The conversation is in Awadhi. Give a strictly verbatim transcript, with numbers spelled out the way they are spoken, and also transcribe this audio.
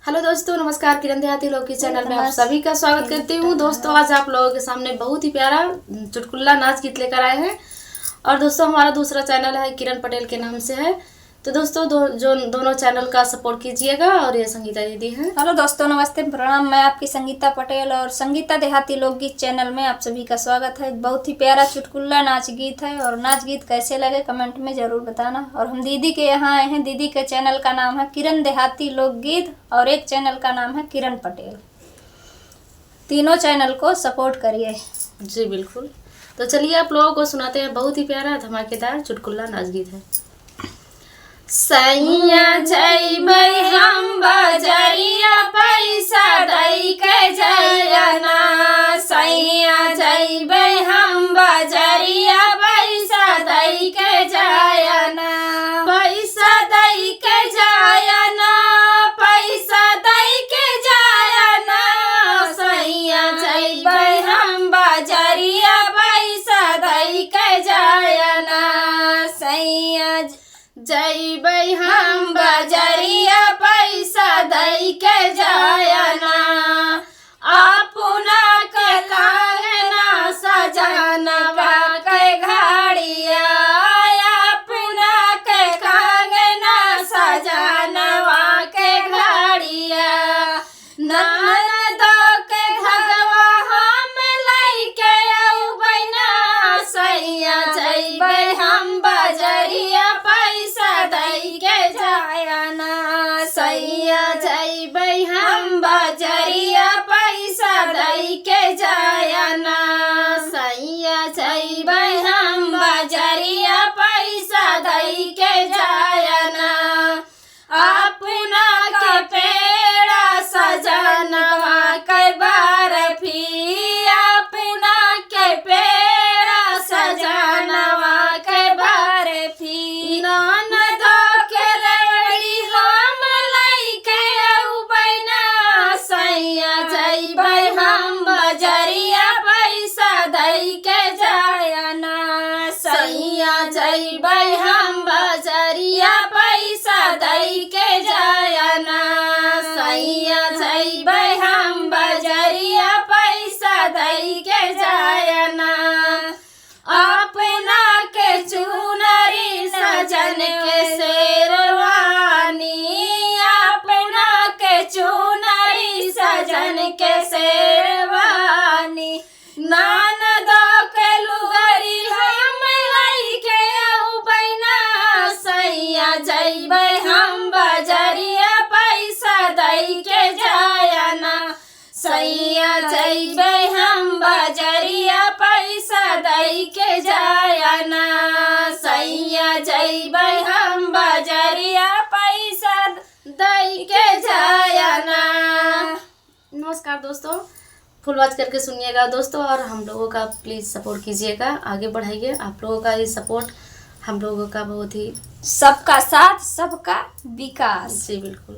हेलो दोस्तों, नमस्कार। किरण देहाती लोकगीत चैनल में आप सभी का स्वागत करती हूँ। दोस्तों, आज आप लोगों के सामने बहुत ही प्यारा चुटकुला नाच गीत लेकर आए हैं। और दोस्तों, हमारा दूसरा चैनल है, किरण पटेल के नाम से है। तो दोस्तों, दो, जो दोनों चैनल का सपोर्ट कीजिएगा। और ये संगीता दीदी हैं। हेलो दोस्तों, नमस्ते, प्रणाम। मैं आपकी संगीता पटेल और संगीता देहाती लोकगीत चैनल में आप सभी का स्वागत है। बहुत ही प्यारा चुटकुला नाच गीत है और नाच गीत कैसे लगे, कमेंट में ज़रूर बताना। और हम दीदी के यहाँ आए हैं। दीदी के चैनल का नाम है किरण देहाती लोकगीत और एक चैनल का नाम है किरण पटेल। तीनों चैनल को सपोर्ट करिए। जी बिल्कुल। तो चलिए, आप लोगों को सुनाते हैं, बहुत ही प्यारा धमाकेदार चुटकुला नाच गीत है। सैया जइबै हम बजरिया, पैसा दई के जायना। सैया जइबै हम बजरिया, पैसा दई के जायना। पैसा दई के जायना, पैसा दई के जायना। सैया जइबै हम बजरिया, पैसा दई के जायना। सैया जइबै हम बजरिया, पैसा दई के जायना। अपना के कंगना सजनवा के घड़िया, अपना के कंगना सजनवा के घड़िया। ननदो के घगवा हम लइके अउबै ना। सैया जइबै हम बजरिया, पैसा दई के जायना। सैया जइबै हम बजरिया, पैसा दई के जायना। सैया जइबै हम बजरिया, पैसा दई के जायना। अपना के पेड़ा सजनवा के बरफी, अपना के पेड़ा सजनवा के बरफी। ननदो के रेवड़ी हम लइके अउबै ना। सैया जइबै हम बजरिया, पैसा दई के जायना। सैया जइबै हम बजरिया, पैसा दई के जायना। सैया जइबै हम बजरिया, पैसा दई के जायना। अपना के चुनरी सजन के शेरवानी, अपना के चुनरी सजन के शेरवानी। ननदो के लुगरी हम लइके अउबै ना। सैया जइबै हम बजरिया, पैसा दई के जायना। सैया जइबै हम बजरिया, पैसा दई के जायना। सैया जइबै हम बजरिया, पैसा दई के जायना। नमस्कार दोस्तों, फुल वॉच करके सुनिएगा दोस्तों, और हम लोगों का प्लीज सपोर्ट कीजिएगा, आगे बढ़ाइए। आप लोगों का ये सपोर्ट हम लोगों का बहुत ही सबका साथ, सबका विकास। जी बिल्कुल।